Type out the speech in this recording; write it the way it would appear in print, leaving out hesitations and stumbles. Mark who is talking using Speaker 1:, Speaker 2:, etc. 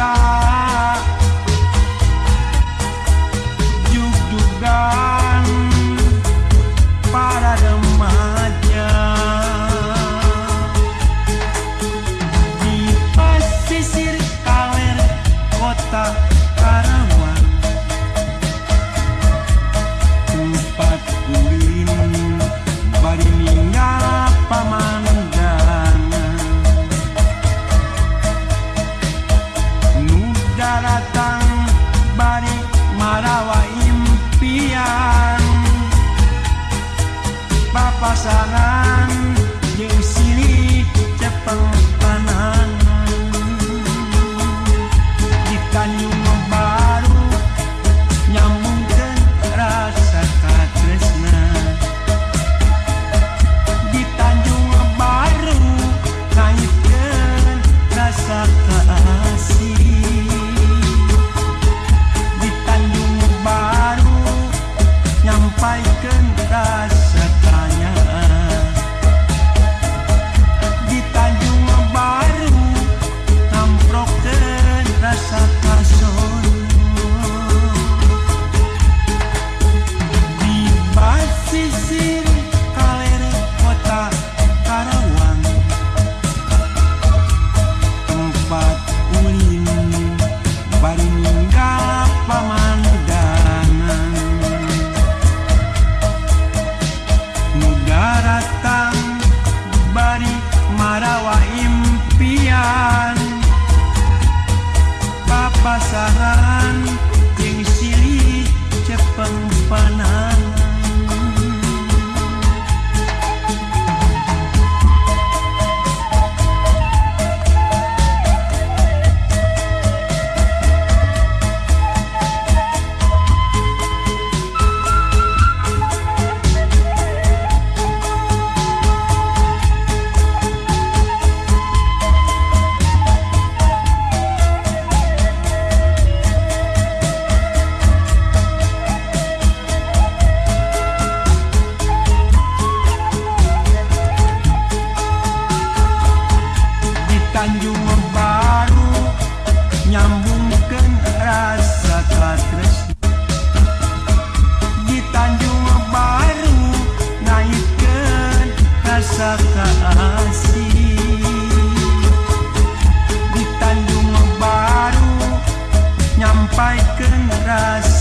Speaker 1: kota jug-jugan para remaja di pesisir kaler kota Karawang tempat ulin bari ninggal pamandangan nu daratang bari marawa impian papasangan jeung silih cepeng panan di Tanjung Baru nyambungkeun rasa katresna di Tanjung Baru ngaitkeun rasa kasih di Tanjung Baru nyampaikeun rasa tanya di Tanjung Baru ngamprokeun rasa kasono di basisir kaler kota Karawang tempat ulin bari ninggal pamandangan nu daratang bari marawa impian papasangan jeung silih cepeng panan. Di Tanjung Baru nyambungkeun rasa katresna di Tanjung Baru ngaitkeun rasa kasih di Tanjung Baru nyampaikeun rasa